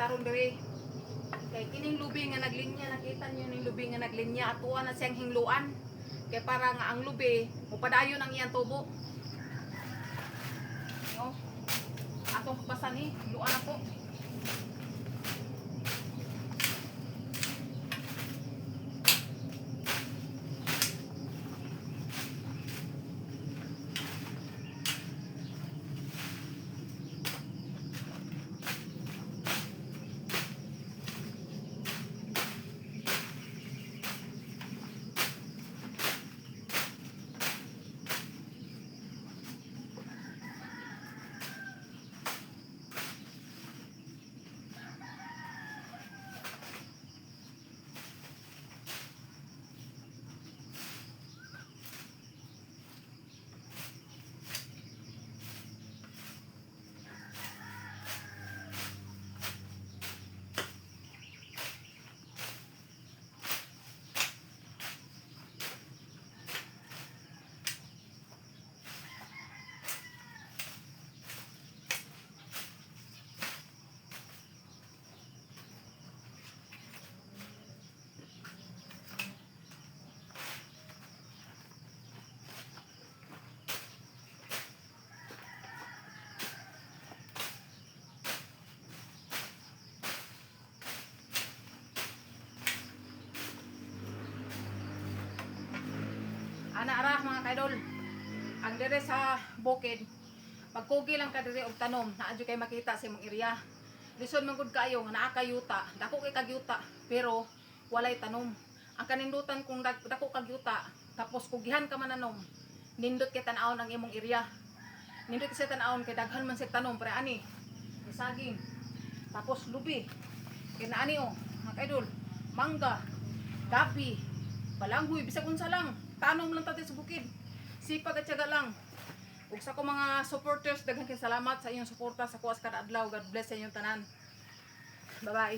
tarong diri. Kay kining lubi nga naglinya, nakita niyo ning lubi nga naglinya, atuan na siyang hingluan. Kay para nga ang lubi, mupadayon ang iyang tubo. No? Atong pasan ni, hingluan ako. Ana ra, mga kaidol. Ang dire sa bukid, pagkugi lang ka dire og tanom, naa jud kay makita sa imong area. Lisod man gud kaayo nga naa ka yuta, dako kay kag yuta, pero walay tanom. Ang kanindutan kung dako kag yuta, tapos kugihan ka mananom, nindot kay tan-awon ang imong area. Nindot kay tan-awon kay daghan man sa tanom pre ani. May saging. Tapos lubi. Kay naani oh, mga kaidol, mangga, gabi, balanghoy, bisag unsa lang. Tanom lang ta sa bukid. Sipag at tiyaga lang. Ug sa ko mga supporters, daghang kay salamat sa inyong suporta sa kuwas kada adlaw. God bless sa inyong tanan. Bye-bye.